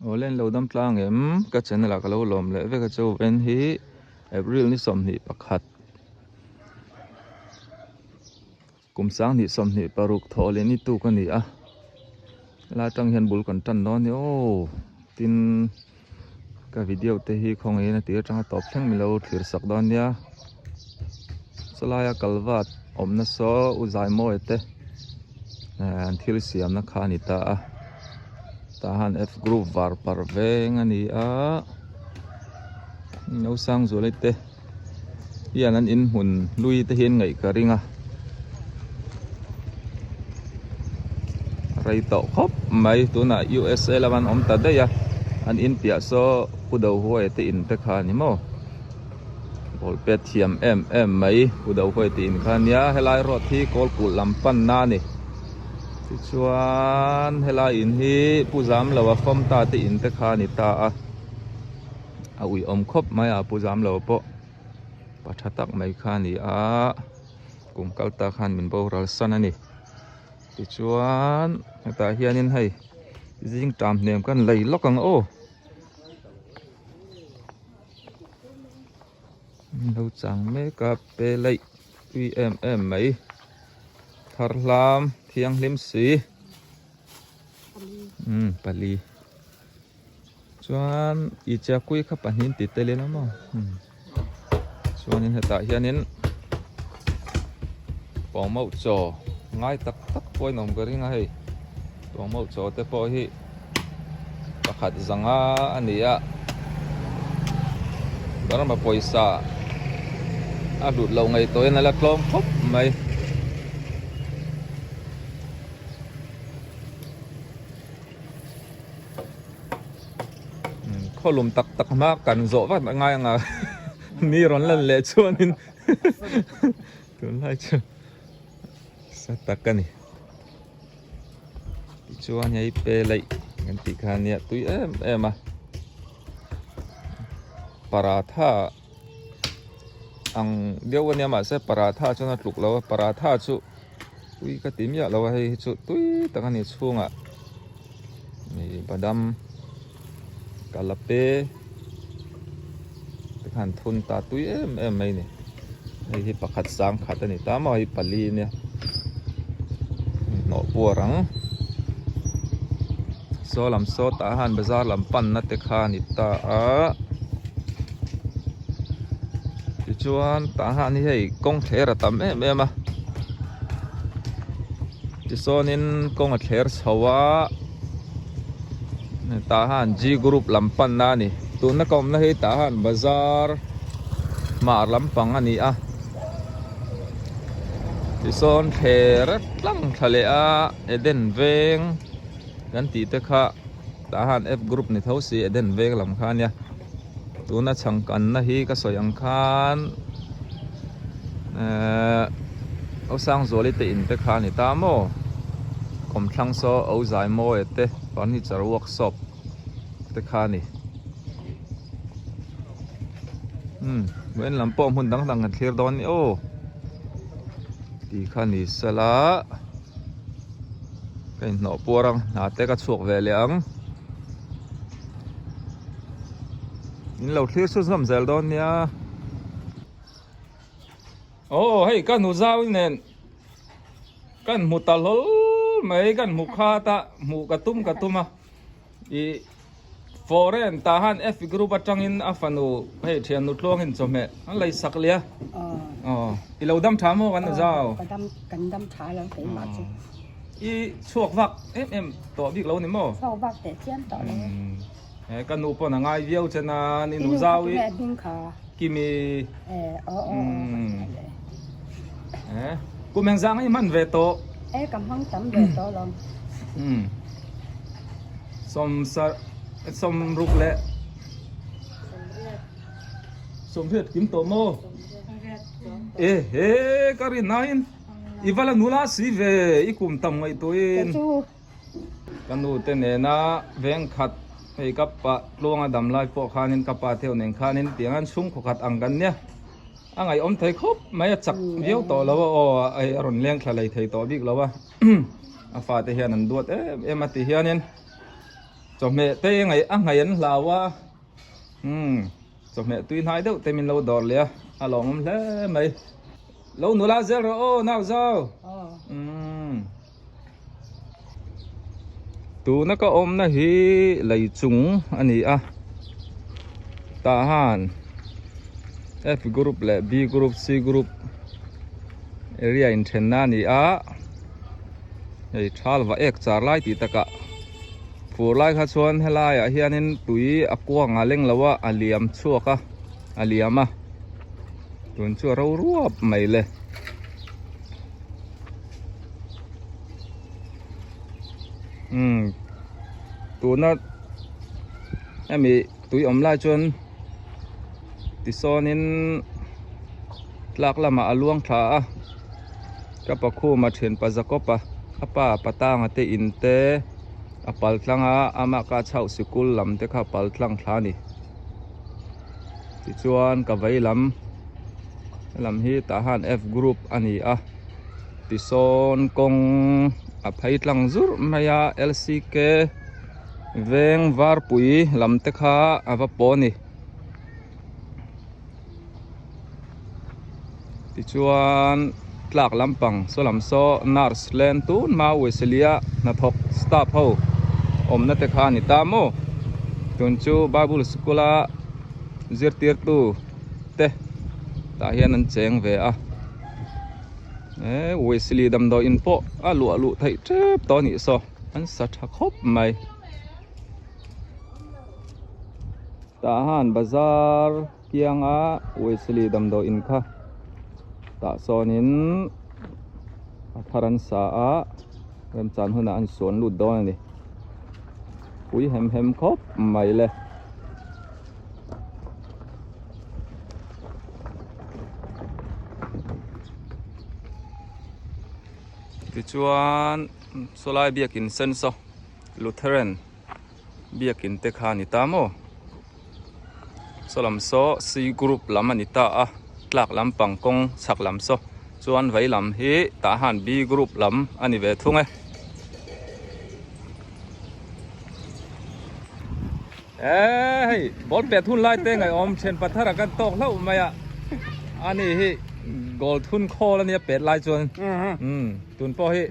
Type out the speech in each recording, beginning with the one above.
Awle an lo dam tlang em? Ka channel ah ka lo lawm leh vek a chu ven hi April ni 21 kum 2026 thawh leh ni tuk a ni a helai atang hian bul kan tan dawn a ni aw tin ka video te hi khawngaihin a tir atanga tawp thleng min lo thlir sak dawn nia chulai a kalvat awmna saw u Zaimawi te an thil siamna kha a ni ta a tah han F group var par veng a ni a nausang zualai te hian an inhmun hlui te hi an ngaih ka ring a rei tawh khawp mai tunah USA lama an awm ta daih a an in piah saw pu do huai te in te kha a ni maw ball pet thiam em em mai pu do huai te in kha a nia helai road hi kawl kulh lam panna a ni tichuan helai in hi pu zam lo a fawm ta te in te kha a ni ta a. A uiawm khawp mai a pu zam lo pawh pa tha tak mai kha a ni a kum kal ta khan min boral san a ni tichuan hetah hianin hei zing tam hnem kan lei lawk ang aw lo chang mek a pe laih tui em em mai thar hlam thianghlim si umm pali. Chuan i chiakui kha pahnih an ti tel ila maw chuanin hetah hianin pawngmauh chaw ngai tak tak pawh in awm ka ring a hei pawngmauh chaw te pawh hi pakhat zanga a ni a Burma pawisa a hlut loh ngaihtuahin a la tlawm khawp mai. Khawlum tak tak hma kan zawh vat ngai anga ni rawn lan leh chuanin tunlai chu sa tak a ni tichuan hei pe laih kan tih kha nia tui em em a paratha ang deuh a nia mahse paratha chuan a tluk lo a paratha chu tui ka ti miah lo a hei hi chu tui tak a ni chhungah ih badam kalape te khan thun ta tui em em mai a ni hei hi pakhat sang khat a ni ta maw hei pali nia hnawh puar ang saw lam saw tah hian bazar lam panna te kha a ni ta a tichuan tah hian hei kawng thler a tam em em a tisawnin kawng a thler chho a tah hian G group lam panna a ni tuna ka awmna hi tah hian bazar hmar lampang a ni a tisawn thler tlang thla leh a Eden veng kan tih te kha tah hian F group ni tho si Eden veng lam kha a nia tuna chhangkanna hi ka sawi ang khan ehh Osangzuali te in te kha a ni ta maw kawmthlang saw Ozaimawi te furniture workshop te kha a ni umm en lam pawh hmun dang dang kan thlir dawn a ni aw tih kha ni sela ka inhnawh puar ang hna te ka chhuak ve leh ang in lo thlir chhun zawm zel dawn nia aw hei ka nu zau nen kan hmu ta hlawl mai kan hmu khat a hmuh ka tum ka tum a. Ih foreign tah han F group atangin a fanu hei thiannu tluangin chawhmeh an lei sak leh a aw i lo dam tha maw kan nu zau ka dam kan dam tha lo keimah chu i chhuak vak em em tawh bik lo ni maw chhuak vak teh chiam tawh lo he ka nu pawn a ngai viau che nan i nu zau i kimi e aw aw e kum engzang i hman ve tawh e ka hmang tam ve tawh lo Sawm ruk leh 80 kim tawh maw? E he ka rin nain i va la nula si ve i kum tam ngaihtuahin ka nu te nena veng khat hei ka pa tluanga dam lai pawh khanin ka pa theuh nen khanin tiang an chhungkaw khat ang kan nia a ngaihawm thei khawp mai a chak viau tawh lo a aw hei a rawn leng thla lei thei tawh bik lo a. A fate hian an duat em em a ti hianin Chawhmeh te ngaih a ngaih an hlau a, umm chawhmeh tui hnai deuh te min lo dawr leh a, a lawmawm hle mai. Lo nula zel rawh aw nau zau. Umm tuna ka awmna hi lei chung a ni a, tah han F group leh B group C group area inthenna a ni a. Hei thal va ek char lai tih takah fur lai kha chuan helaiah hianin tui a kuang a leng lo a a liam chhuak a a liam a tun chu a ro ruap mai le. Umm tuna hemi tui awm lai chuan tisawnin tlak lamah a luang thla a. Ka pakhuma thianpa Jakob-a a pa Patanga te in te a pal tlang a, amah ka chauh sikul lam te kha a pal tlang thla a ni. Tichuan ka vei lam lam hi tah han F group a ni a, tisawn kawng a phei tlang zurh mai a, L_C_K veng varpui lam te kha a va pawh a ni. Tichuan tlak lampang saw lam saw nurse len tun hma Wesley-a hnathawk staff ho awmna te kha a ni ta maw? Tun chu Bible school a zirtirtu te tah hian an cheng ve a eh Wesley damdawiin pawh a luah luh theih tep tawh a nih saw an sa tha khawp mai. Tah han bazar kianga Wesley damdawiin kha tah sawnin a thar an sa a remchan hunah an sawn lut dawn a ni pui hem hem khawp mai le. Tichuan sawlai biakin sen saw Lutheran. Biakin te kha a ni ta maw? Saw lam saw C group lam a ni ta a, tlak lampang kawng chhak lam saw chuan vei lam hi tah han B group lam a ni ve thung e. Eee hei ball pet hun lai te ngaihawm then pathar a kan tawk hlauh mai a, ani hi goal thun khawl a nia pet lai chuan umm tun pawh hi.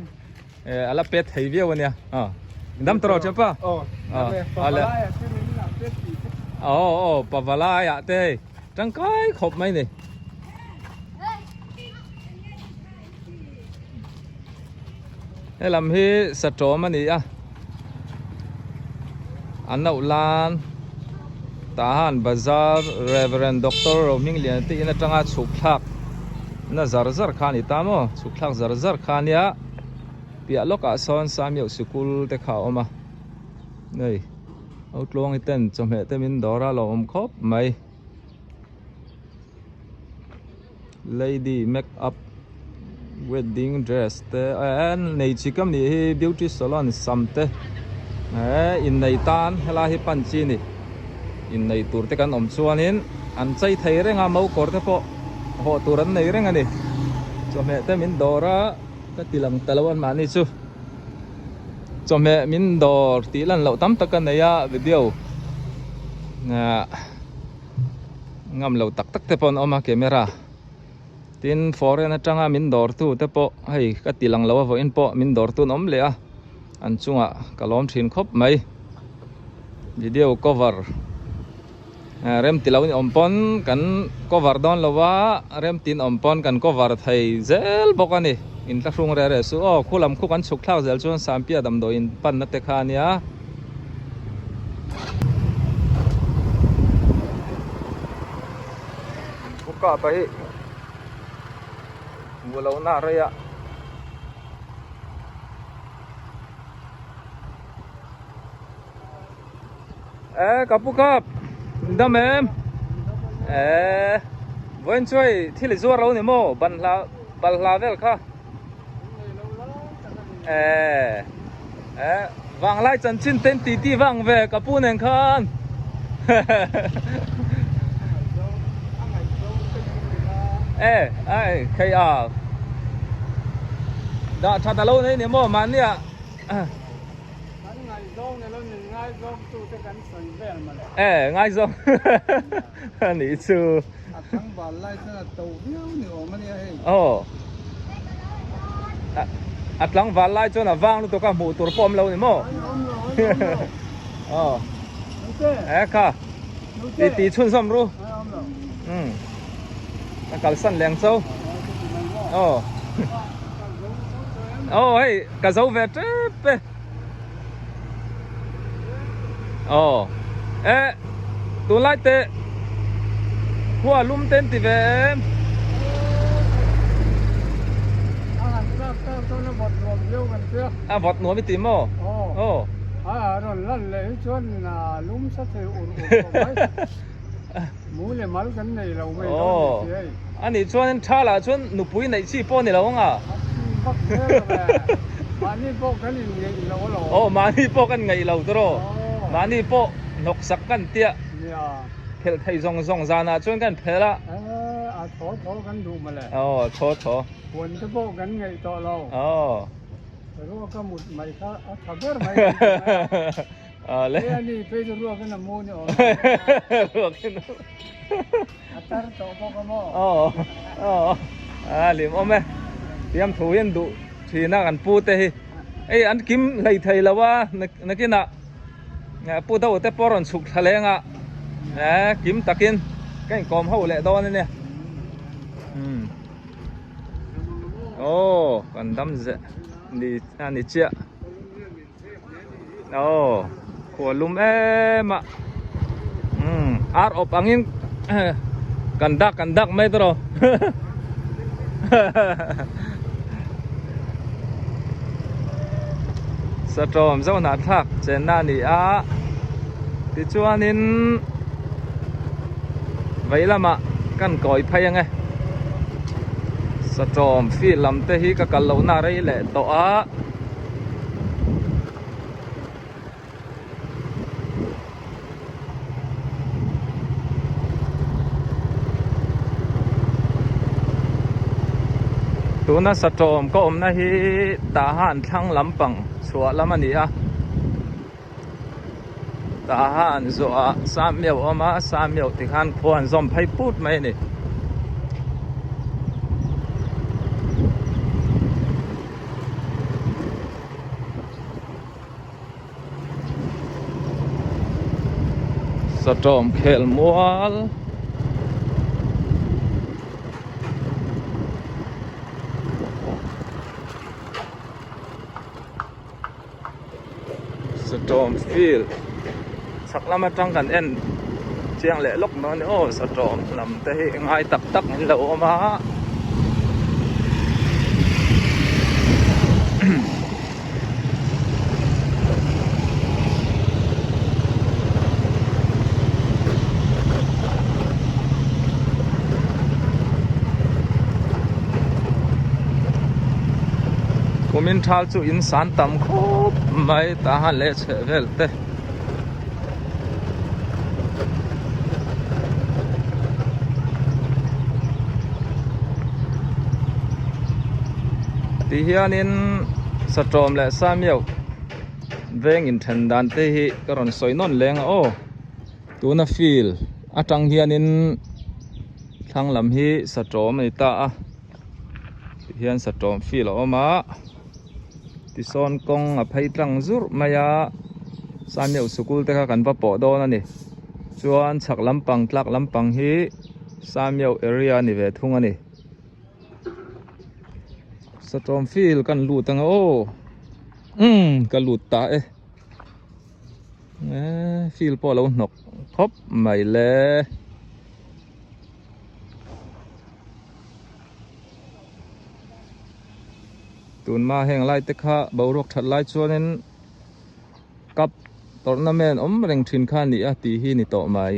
A la pet thei viau ania dam tawh rawh thianpa aw aw pavalai ah te hei tangkai khawp mai ni helam hi satawm a ni a an auh lan tahan bazar Reverend Doctor Rohmingliana te in atanga chhuk thlak na zar zar kha a ni ta maw chhuk thlak zar zar kha ania. Piah lawkah sawn Samiauh sikul te kha a awm a, hei Autluangi ten chawhmeh te min dawr a lo awm khawp mai. Lady make up wedding dress te eh nei chi ka nih hi beauty salon sam te eh innei tan helai hi pan chi a ni innei tur te kan awm chuanin an chei thei reng a mokawr te pawh hawh tur an nei reng a ni chawhmeh te min dawr a. Ka ti lang ta lo a mahni chu chawhmeh min dawr tih lan loh tam tak a nei a video ah ngam lo tak tak te pawh an awm a camera tin foreign atanga min dawr tu te pawh hei ka ti lang lo a vawiin pawh min dawr tu an awm leh a an chungah ka lawm thin khawp mai video cover. Rem ti lo in awm pawn kan cover dawn lo a, rem tin awm pawn kan cover thei zel bawk a ni. In tla hrung reh reh suh aw, khu lam khu kan chhuk thlak zel chuan Sampia damdawi in panna te kha a nia. Pu Kapa hi hmuh lohna a rei a. Ê ka pu kap dam em ê vawiin chu hei thil i zuar lo ni maw ban hla bal hla vel kha ê ê vanglai chanchin ten ti ti vang ve ka pu nen khan ê ai khei a dah that alo nei ni maw mahnia Kan ngaihzawn. E ngaizawng anih chu. A tlangval lai chuan a to viau ni awm a nia hei. Aw. A tlangval lai chuan a vang lutuk a hmuh tur pawh awm lo ni maw? Awm lo, awm lo. Aw. E kha. Ti ti chhunzawm ru. Awm lo. Um. Ka kalsan leng cho. Aw. Aw hei ka zo ve tep e. Aw e tunlai te khua lum te an ti ve em. A vawt nuam i ti maw? Aw. A rawn lan leh hi chuan lum sa thei ur ur tawh mai. Mu leh mal kan nei lo mai dawn ni si hei. A nih chuan tha lah chuan nupui neih chi pawh a ni lo ang a. A chi vak zel lo ve. Mahni pawh kan in ngeih lo alawm. Aw mahni pawh kan ngeih lo tawh. Mahni pawh hnawk sak kan tia. Nia. Phelh thei zawng zawng zanah chuan kan phelh a. Ee a thaw thaw kan duh mawle. Aw thaw thaw. Puan te pawh kan ngeih tawh lo. Aw. Ruak a mut mai kha a tha ber mai kan ti mai a. Ale. He ani phei chu ruak in a mu ni awm. Ruak in a tar tawh bawk a maw? Aw aw a lim awm e. Tiam thu hian duh thin a kan pu te hi. Ei an kim hlei thei lo a nakinah pu deuh te pawh rawn chhuk thla leng a e kim takin ka inkawm ho leh dawn a nia. Aw kan dam zeh ni a ni chiah. Aw khua lum em a umm ar awp angin kan dak kan dak mai tawh rawh Satawm zohnahthlak chenna a ni a tichuanin vei lamah kan kawi phei ang e Satawm field lam te hi ka kal lohna rei leh tawh a. Tuna satawm ka awmna hi Tahan thlang lampang chhuah lam a ni a Tahan zawhah Samiau a awm a Samiau tikhan khua an zawm phei put mai a ni. Satawm khel mual Satawm field chhak lam atang kan en chiang leh lawk dawn a ni aw satawm lam te hi ngai tak tak in lo awm a. Kumin thal chu in san tam khawp mai tahan leh chheh vel te. Ti hianin Satawm leh Samiau veng inthen dan te hi ka rawn sawi nawn leng a aw. Tuna field atang hianin thlang lam hi Satawm a ni ta a tihian Satawm field a awm a. Tisawn kawng a phei tlang zurh mai a, Samiau sikul te kha kan va pawh dawn a ni. Chuan chhak lampang tlak lampang hi Samiau area a ni ve thung a ni. Satawm field kan lut ang a aw umm ka lut ta e field pawh a lo hnawk khawp mai le. Tunma heng lai te kha boruak that lai chuanin cup tournament awm reng thin kha a ni a tih hi ni tawh mai.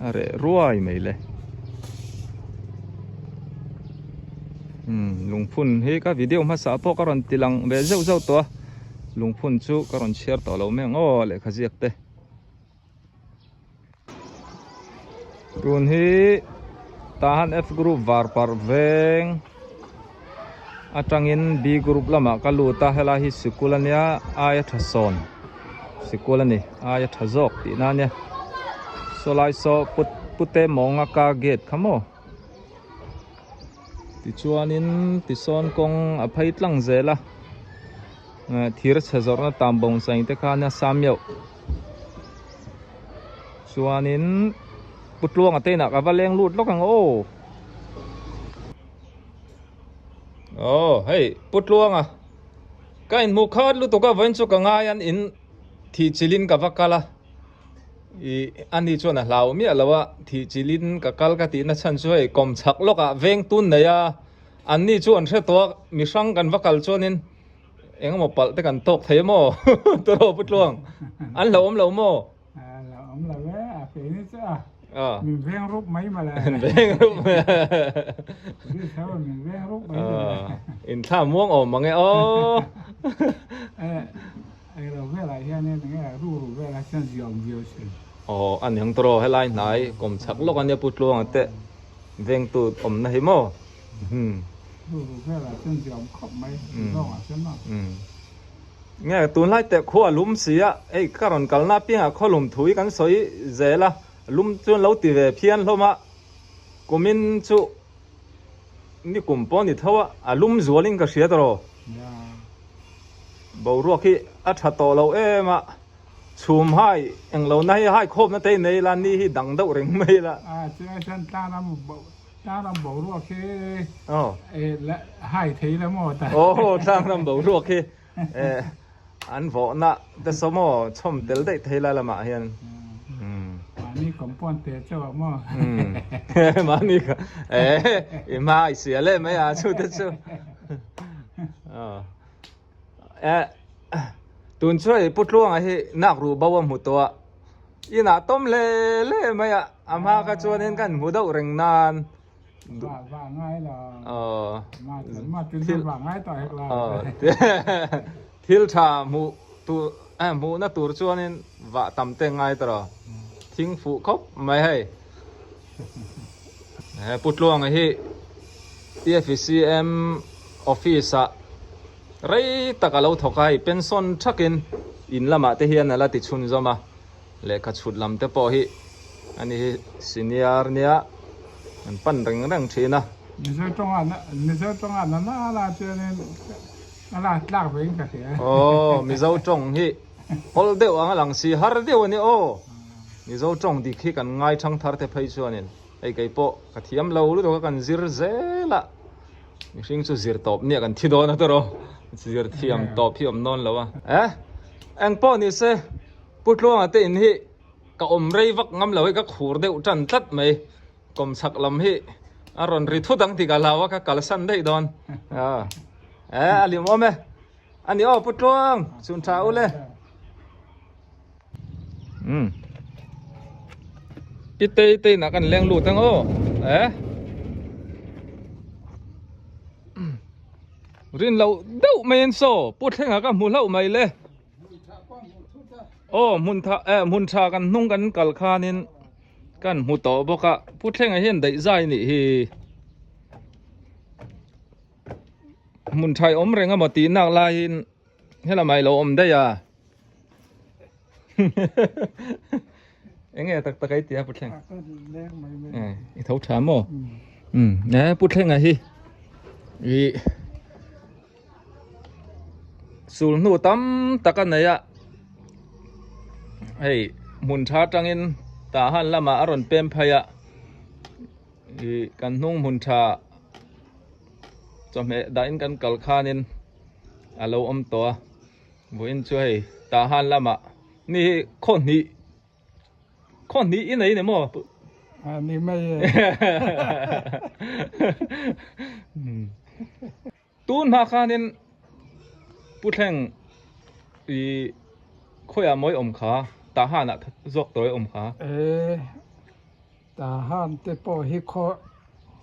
A reh ruai mai le. Umm lungphun hi ka video hmasa pawh ka rawn ti lang ve zeuh zeuh tawh a lungphun chu ka rawn chhiar tawh lo mai ang aw lehkha ziak te. Tun hi Tahan F Group var parh veng Atangin B group lamah ka lut a, helai hi sikul ania aia tha sawn sikul a ni, aia tha zawk tihna ania. Saw lai saw put pute mawnga ka gate kha maw tichuanin tisawn kawng a phei tlang zel a, thir chhe zawrhna tam bawng saing te kha ania Sameuh chuanin Putluanga te inah ka va leng lut lawk ang aw. Aw hei Pu Tluanga ka inhmu khat lutuk a vawiin chu ka ngai an in thih chilhin ka va kal a ih ani chuan a hlau miah lo a thih chilhin ka kal ka tihna chhan chu hei kawm chhak lawkah veng tun nei a anni chu an hre tawh a mi hrang kan va kal chuanin engemaw palh te kan tawk thei maw tawh Pu Tluang an hlauhawm lo maw. La awm lo e, a fe ni chu a. Min veng rup mai mawle. Min veng rup mai. Police ho min veng rup mai mawle. In thla muang awm mang e aw. Eng lo velah hian eng nge ru ru velah hian zia awm viau thin. Aw a niang tawh helai hnai kawm chhak lawk ania Pu Tluanga te vengtu awmna hi maw. Ru ru velah chuan zia awm khawp mai zawngah chuan maw. Nge tunlai teh khua a lum si a, hei ka rawn kalna apiangah khaw lum thu hi kan sawi zel a, lum chuan lo ti ve phian hlawm a, kumin chu ni kum pawh ni tho a, a lum zualin ka hria tawh. Boruak hi a tha tawh lo em a, chhum hai englo na hi hai khawpna te nei ila ni hi dang deuh reng mai ila. Tlangram boruak hi hai thei la maw ta. Aw tlangram boruak hi an vawhna te saw maw chhawm tel daih thei la lamah hian. Mahni compound te chauh ah maw. Mahni ka i hma i sia leh mai a chu te chu. Tun chu hei Pu Tluanga hi nak ruh bo a hmu tawh a. Inah tawm hle hle mai a, a hma kha chuanin kan hmu deuh reng nan. Thil tha hmuh tur hmuhna tur chuanin vah tam te ngai ta rawh. Thing fuh khawp mai hei. Pu Tluanga hi TFCM office ah Rei tak a lo thawk a, i pension thakin in lamah te hian a la ti chhunzawm a, lehkha chhut lam te pawh hi ani hi senior nia an pan reng reng thin a. Mizo tawngah Mizo tawngah na na la chuanin a la tlak ve in ka hria. Aw Mizo tawng hi hawl deuh ang a lang si har deuh a ni aw. Mizo tawng dik hi kan ngai thang thar te phei chuanin hei kei pawh ka thiam lo lutuk a kan zir zel a. Mihring chu zir tawp nia kan thi dawn a tawrh aw, zir thiam tawp hi awm dawn lo a. Eh, eng pawh ni se, Pu Tluanga te in hi ka awm rei vak ngam lo hi ka khur deuh tan tlat mai, kawmchhak lam hi a rawn ri thut ang tih ka hlau a, ka kalsan daih dawn. Eh, a lim awm e. A ni aw Pu Tluang, chhun tha u le. Um pi tei tei nak an leng lut ang aw eh rin loh deuh mai in saw pu thlenga ka hmu hlauh mai le aw hmun tha eh hmun tha kan hnung kan kal khanin kan hmu tawh bawk a pu thlenga hian daih zai nih hi hmun tha awm reng a maw tih nak laiin Helamah i lo awm daih a. Enge tak tak ai tia Pu Thleng. I tho tha maw? Um, e Pu Thlenga hi i sul hnu tam tak a nei a. Hei hmun tha tangin tah han lamah a rawn pem phei a. I kan hnung hmun tha chawhmeh dahin kan kal khanin a lo awm tawh a vawiin chu hei tah han lamah ni hi khaw hnih khaw hnih i nei ni maw a ni mai e tun hma khanin pu thleng i khawiah mawi awm kha tah hanah zawk tawi awm kha e tah han te pawh hi khaw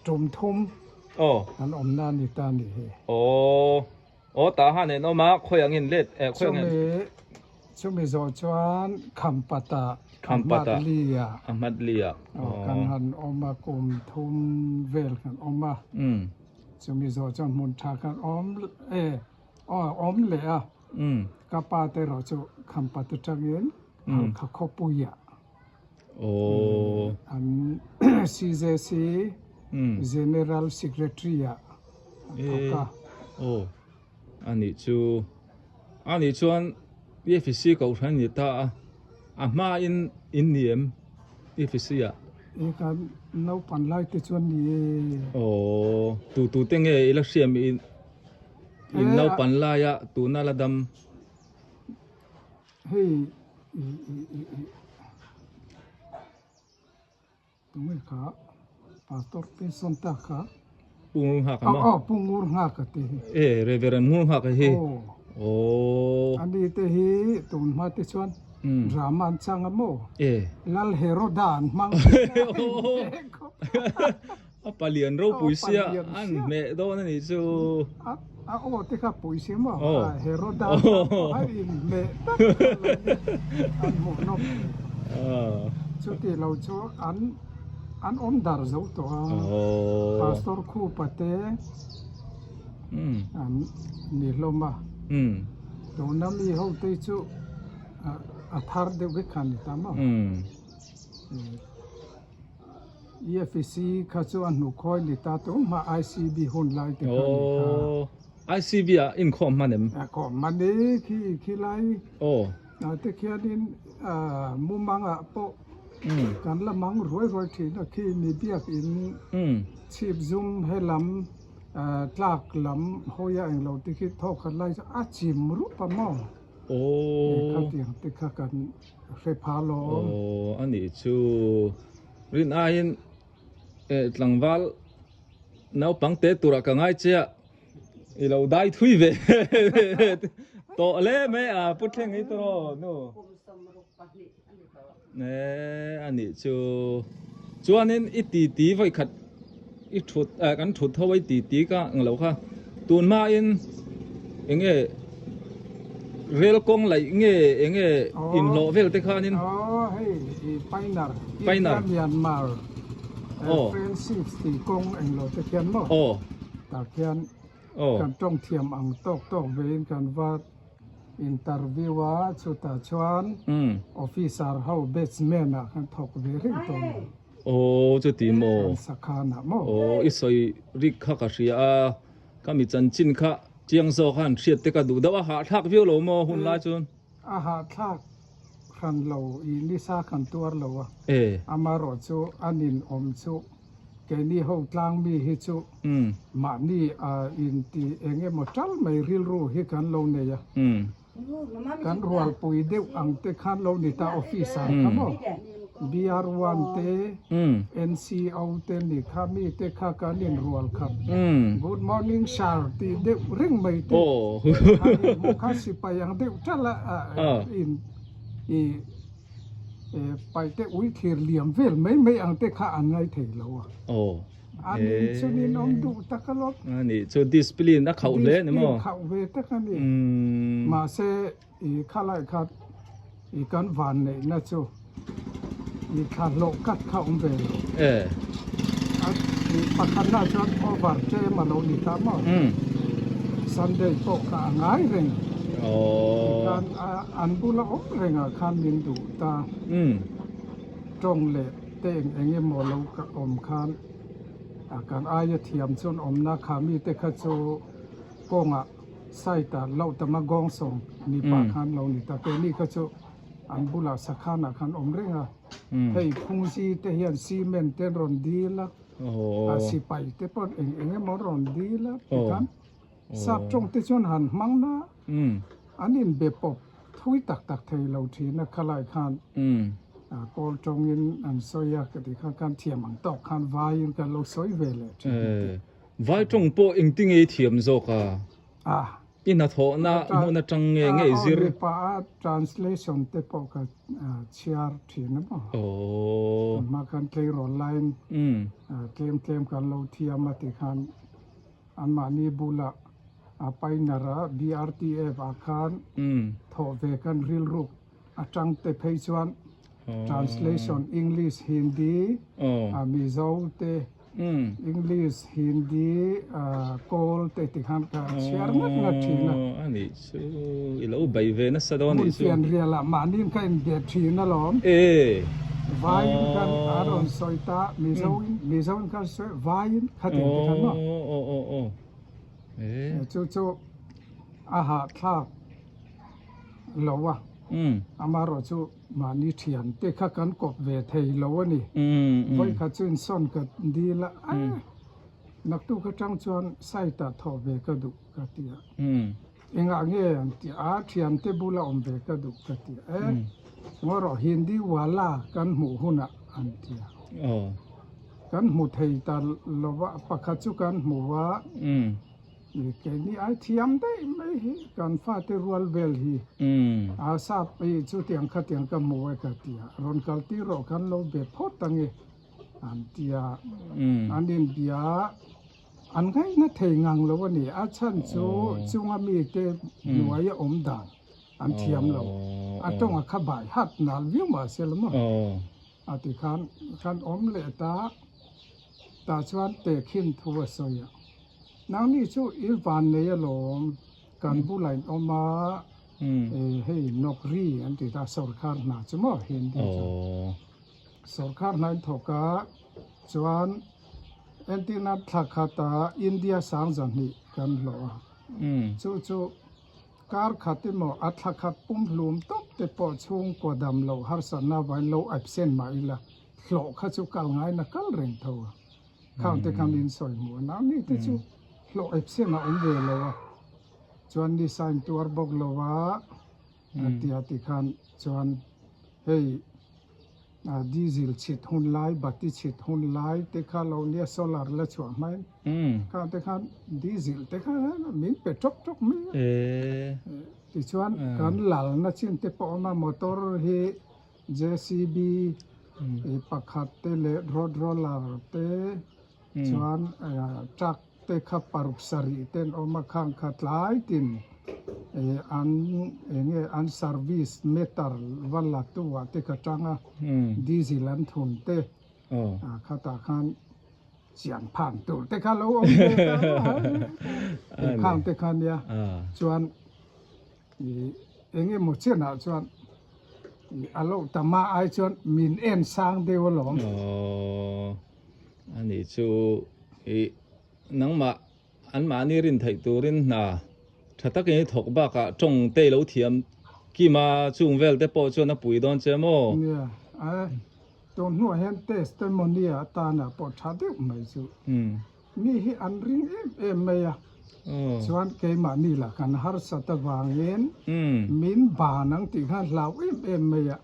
Tum thum an awm na ni ta ni hi. Aw aw tah han en awm a khawi ang in let eh khawi ang in. Chumi chumi zawh chuan Khampata Khampata Ahmadliya Ahmadliya aw kan han awm a kum thum vel kan awm a. Chumi zawh chuan hmun tha khan awm e aw awm leh a. Ka pa te erawh chu Khampat atangin Halkha khawpuiah an CJC General Secretary ah a thawk a. Aw anih chu anih chuan EFC kohhran a ni ta a, a hmain in ni em EFC ah? E kan naupan lai te chuan ni e. Aw tu tu te nge i la hriam in in naupan laia tuna la dam? Hei i i i i tunge kha pastor pension ta kha. Pu Ngur Nghak a maw? Aw Pu Ngur Nghak a te hi. E Reverend Ngur Nghak a hi. Aw. Ani te hi tun hma te chuan drama an chang a maw? E. Lal Heroda an hmang. A palian ropui sia an hmeh dawn a nih chu. A aw te kha pui sia maw? Heroda a in hmeh tak kha lo ni an hmuh nawm thei. Chuti lo chu an an awm dar zo tawh a. Pastor Khupa te an ni hlawm a. Tuna mi ho te chu a thar deuh vek kha a ni ta maw? EFC kha chu a hnukhawi ni ta tum hma ICB hun lai te kha ni kha. Aww ICB ah inkhawm hman em? A khawm hman e khi khi lai. Aw. Ah te khianin ah mumang ah pawh kan la mang ruai ruai thin a khi mi biak in chhip zum he lam ah tlak lam hawi a englo te khi thawk khat lai chu a chim rup a maw? Aww. Kha tiang te kha kan Hre pha lo. Aw a nih chu rin aiin eh tlangval naupang te turah ka ngai che a i lo dai thui ve tawh hle mai a pu thleng hi tawh nu eh a nih chu chuanin i ti ti vawi khat i thut eh kan thut ho a i ti ti ka ang lo kha tun hmain eng nge rel kawng laih nge eng nge inhlawh vel te khanin Aw hei i Painar Painar Myanmar Friendship tih kawng eng lo te khian maw aw tah khian kan tawng thiam ang tawk tawk vein kan va Interview a chutah chuan officer ho batchman ah khan thawk ve reng tawh a ni. Aw chuti maw? Kan sakhan ah maw? Aw i sawi rik kha ka hria a, ka mi chanchin kha chiang zawk a han hriat te ka duh deuh a, hahthlak viau lo maw hun lai chuan? A hahthlak hran lo i nisa kan tuar lo a, amaherawh chu a ninawm chu Keini ho tlang mi hi chu mahni a inti eng emaw tal mai rilru hi kan lo nei a, kan rualpui deuh ang te khan lo ni ta officer kha maw BR1 te NCO te ni kha mi te kha kan inrual khat good morning sir tih deuh reng mai te han inhmuh kha sipai ang deuh tal a in i Paite ui thlir liam vel mai mai ang te kha an ngai thei lo a. Aw. A nin chu nin awm duh tak a lawm. A nih chu discipline a khauh hle ni maw? Discipline khauh ve tak a ni. Mahse i khalai kha i kan van neihna chu i thla hlawh kat kha awm ve lo. E. A i pakhatna chuan over tlem a lo ni ta maw? Sunday pawh kha a ngai reng. Aw. Tikhan a An bula awm rengah khan min duh ta. Tawng leh te eng eng emaw lo ka awm khan a kan aia thiam chuan awmna kha mite kha chu kawngah site ah loh tama gawng sawm ni pah khan lo ni ta. Keini kha chu an bulah sakhanah khan awm reng a. Hei phungzi te hian cement te an rawn dil a, a sipai te pawh eng eng emaw an rawn dil a tikhan sap tawng te chuan han hmang na. An inbe pawp thui tak tak thei lo thin a, khalai khan kawl tawngin an sawi a, ka tih khan kan thiam ang tawk khan vaiin kan lo sawi ve leh thin a ti. Vai tawng pawh engti nge i thiam zawk a? I hnathawhna hmun atang nge nge i zir? Aw mipa a translation te pawh ka chhiar thin a maw? Tunhma khan tleirawl laiin tlem tlem kan lo thiam a tih khan Anmahni bulah a Pioneer a BRTF ah khan thawh ve kan rilruk atang te phei chuan translation English, Hindi, Mizo te. English, Hindi, Kawl te ti khan ka chhiar ngat ngat thin a. A nih chu i lo bei ve nasa dawn a nih chu. Hmun fian rial ah mahni in ka inbe thin alawm. Vaiin khan a rawn sawi ta, Mizo in, Mizo in khan sawi, vaiin khatin ti khan maw. Chu chu a hahthlak lo a, amaherawhchu mahni thian te kha kan kawp ve thei lo a ni. Vawikhat chu insawn ka dil a, a naktuk atang chuan site ah thawh ve ka duh ka ti a, engah nge an ti a, thian te bula awm ve ka duh ka ti a, e ngaw rawh Hindi wala kan hmuh hunah an ti a. Kan hmu thei ta lo va, pakhat chu kan hmu a, keini ai thiam daih mai hi kan fate rual vel hi a sap hi chutiang khatiang ka hmu e ka ti a, rawn kal tir rawh khan lo be phawt ang e an ti a, an inbia an ngaihna thei ngang lo a ni, a chhan chu chunga mite hnuaia awm dan an thiam lo, a tawnga kha bai hat nal viau mahse la maw. A ti khan kan awm leh ta, tah chuan tehkhin thu a sawi a, Nangni chu i van nei alawm, kan bulah in awm a, hei Nokri an ti ta, sawrkhar hna chu maw Hindi chuan sawrkhar hna in thawk a, chuan entirna thla khata India 2000 kan hlawh a, chu chu Kar khat emaw a thla khat pumhlum tawp te pawh chhungkaw dam loh harsatna avangin lo absent mah ila hlawh kha chu kal ngaina kal reng tho a. Khang te kha min sawi hmuh a, nangni te chu hlawh absent a awm ve lo a, chuan ni sign tuar bawk lo a, a ti a ti khan chuan hei Diesel chhit hun lai, bati chhit hun lai te kha lo nia solar la chhuah hmain khang te khan diesel te kha min pe tawk tawk mai a. Tichuan kan lalna chin te pawh a awm a, motor hi JCB pakhat te leh road roller te chuan truck te kha paruk sarih te an awm a, khang kha tlai tin an eng nge an service meter va la tu ah te kha tang a, diesel an thun te khatah khan chian phan tur te kha lo awm ve ta a, khang te kha nia chuan eng emaw chenah chuan a lo tama ai chuan min en sang deuh alawm. A nih chu i nangmah anmahni rin theih turin hna tha takin i thawk bakah tawng te i lo thiam kim a, chung vel te pawh chuan a pui dawn che maw? Nia, a tun hnuah hian testimony atana pawh tha deuh mai chu mi hi an ring em em mai a, chuan keimahni lah kan harsat avangin min ban ang tih khan hlau em em mai a,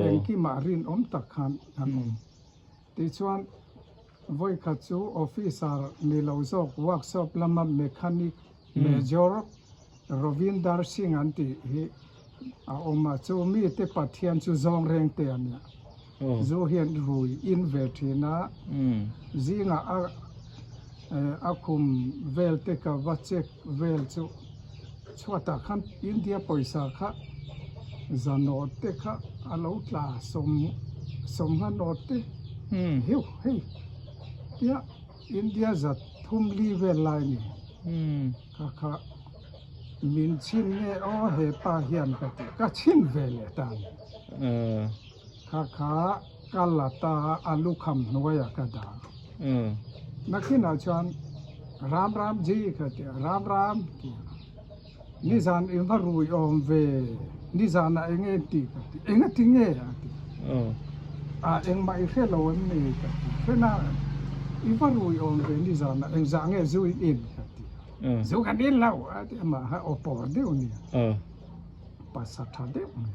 engkimah rinawm tak khan kan awm. Tichuan, vawikhat chu officer ni lo zawk workshop lama mechanic Major Rovindar Singh an tih hi a awm a, chu mite Pathian chu zawng reng te a nia. Zu hian rui in ve thin a, zingah a a khum vel te ka va check vel chu chhuatah khan India pawisa kha zanawt te kha a lo tla sawm sawmnga nawt te hiu hei tia India zat thum li vel lai ni kha kha min chhin nge aw he pa hian ka ti ka chhin ve leh ta ni kha kha ka la ta a lukham hnuaiah ka dah nakinah chuan Ram Ram ji ka ti a Ram Ram ti a. Nizan i va rui awm ve, nizanah eng nge ti ka ti, eng a ti nge a ti. A engmah i hre lo em ni ka ti, hre na i va rui awm ve nizanah eng zah nge zu i in ka ti. Zu kan in lo a ti, amah kha aw pawr deuh nia, pasa tha deuh mai,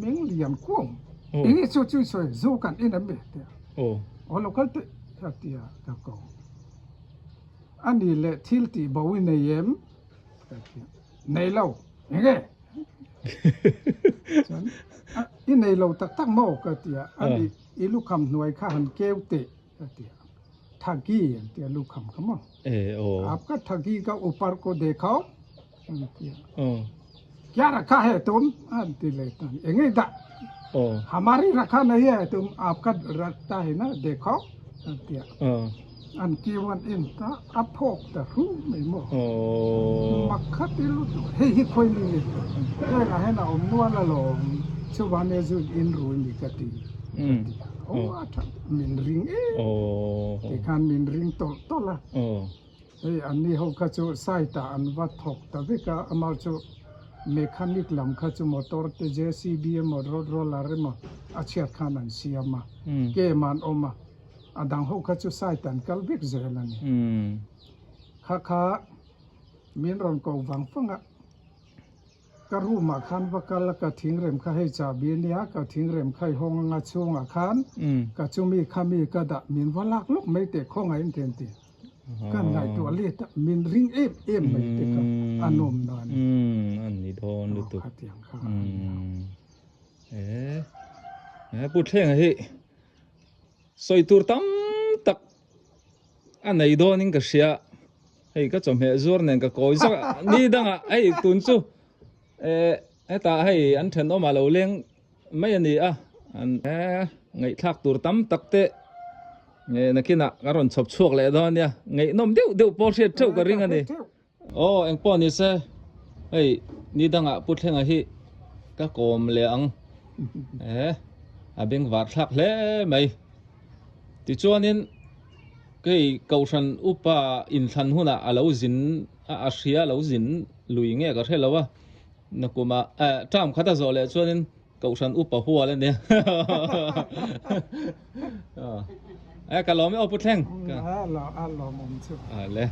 meng lian kuam, eng nge chu chu i sawi, zu kan in em ni a ti a, aw lo kal teh a ti a ka ko. A ni leh thil tih bo i nei em? Nei lo, eng nge? Chuan, i nei lo tak tak maw? Ka ti a, a ni, i lukham hnuai kha han keu teh, ka ti a. Thagi an ti a lukham kha maw? Aap ka thagi ka upar ko dekhao, an ti a. Kya rakha hai tum? An ti leh ta, eng nge dah? Hamari rakha nahi hai tum, aap ka rakhta hai na, dekhao, an ti a. An kiu an en ta a phawk ta hru mai maw? Mak kha ti lutuk hei hi khawi mi nge hengah hian a awm nual alawm chuvang nia zu in rui mi ka ti ka ti a aw a tha min ring em tikhan min ring tawlh tawlh a hei an ni ho kha chu site ah an va thawk ta vek a amah chu mechanic lam kha chu motor te JCB emaw road roller emaw a chhiat khan an siam a kem an awm a. A dang ho kha chu site an kal vek zel a ni. Kha kha min rawn ko vang vang a, ka room ah khan va kal a, ka thingrem kha hei chahbi a nia, ka thingrem kha i hawng anga chhungah khan ka chumi kha mi ka dah min va lak lawk mai teh khawngaih in ten ti. Ka ngaihtuah let a, min ring em em mai te kha a nawm nan. A ni dawn lutuk. Khatiang kha a ni a. E, Pu Thlenga hi Sawi tur tam tak a nei dawnin ka hria, hei ka chawhmeh zuar nen ka kawi zawk a, ni dangah hei tun chu eh hetah hei an thenawmah lo leng mai a ni a, an ngaihthlak tur tam tak te nge nakinah ka rawn chhawp chhuak leh dawn nia, ngaihnawm deuh deuh pawh hriat theuh ka ring a ni. Aw engpawh ni se hei ni dangah Pu Thlenga hi ka kawm leh ang eh a beng var thlak hle mai tichuanin kei kohhran upa inthlan hunah a lo zin a a hria a lo zin lui nge ka hre lo a nakumah eh term khat a zawh leh chuanin kohhran upa hual a nia eh ka lawm e aw Pu Thleng a lawmawm chu a le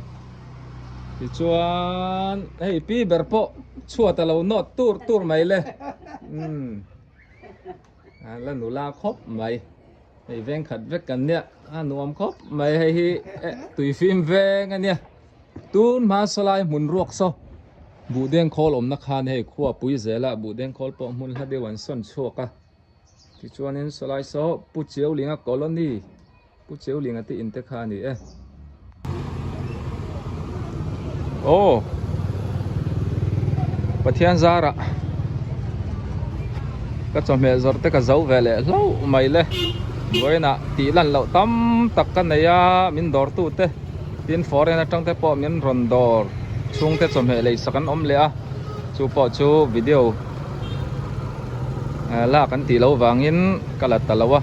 tichuan hei pi ber pawh chhuat a lo nawt tur tur mai le umm a la nula khawp mai hei veng khat vek kan nia a nuam khawp mai hei hi tui fim veng a nia tun hma sawlai hmun ruak saw buhdeng khawl awmna khan hei khua pui zela buhdeng khawl pawh hmun hla deuh an sawn chhuak a. Tichuanin sawlai saw Pu Chiaulinga Colony, Pu Chiaulinga te in te kha a ni e. Aw Pathian zarah ka chawhmeh zawrh te ka zo ve leh hlauh mai le. Vawiinah tih lan loh tam tak ka nei a, min dawrtu te tin foreign atang te pawh min rawn dawr chhungte chawhmeh leisak an awm leh a, chu pawh chu video. lak an tih loh vangin ka la ta lo a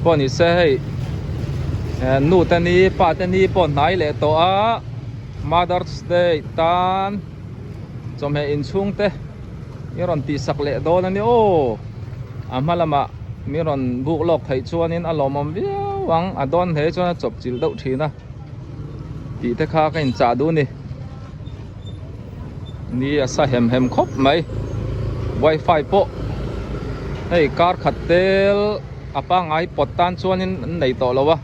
pawh ni se hei nu te ni pa te ni pawh hnai leh tawh a mother's day tan chawhmeh inchhung te i rawn tih sak leh dawn a ni aw a hma lamah mi rawn buk lawk theih chuanin a lawmawm viau ang a dawn hle chuan a chawp chilh deuh thin a tih te kha ka inchah duh a ni. Ni a sa hem hem khawp mai wifi pawh hei kar khat tel a pangngai pawt tan chuanin an nei tawh lo a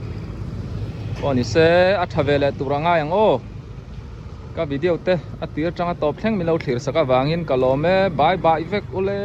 aw ni se a tha ve leh tur a ngai ang aw ka video te a tir atanga tawp thleng min lo thlir sak avangin ka lawm e bye bye vek ule.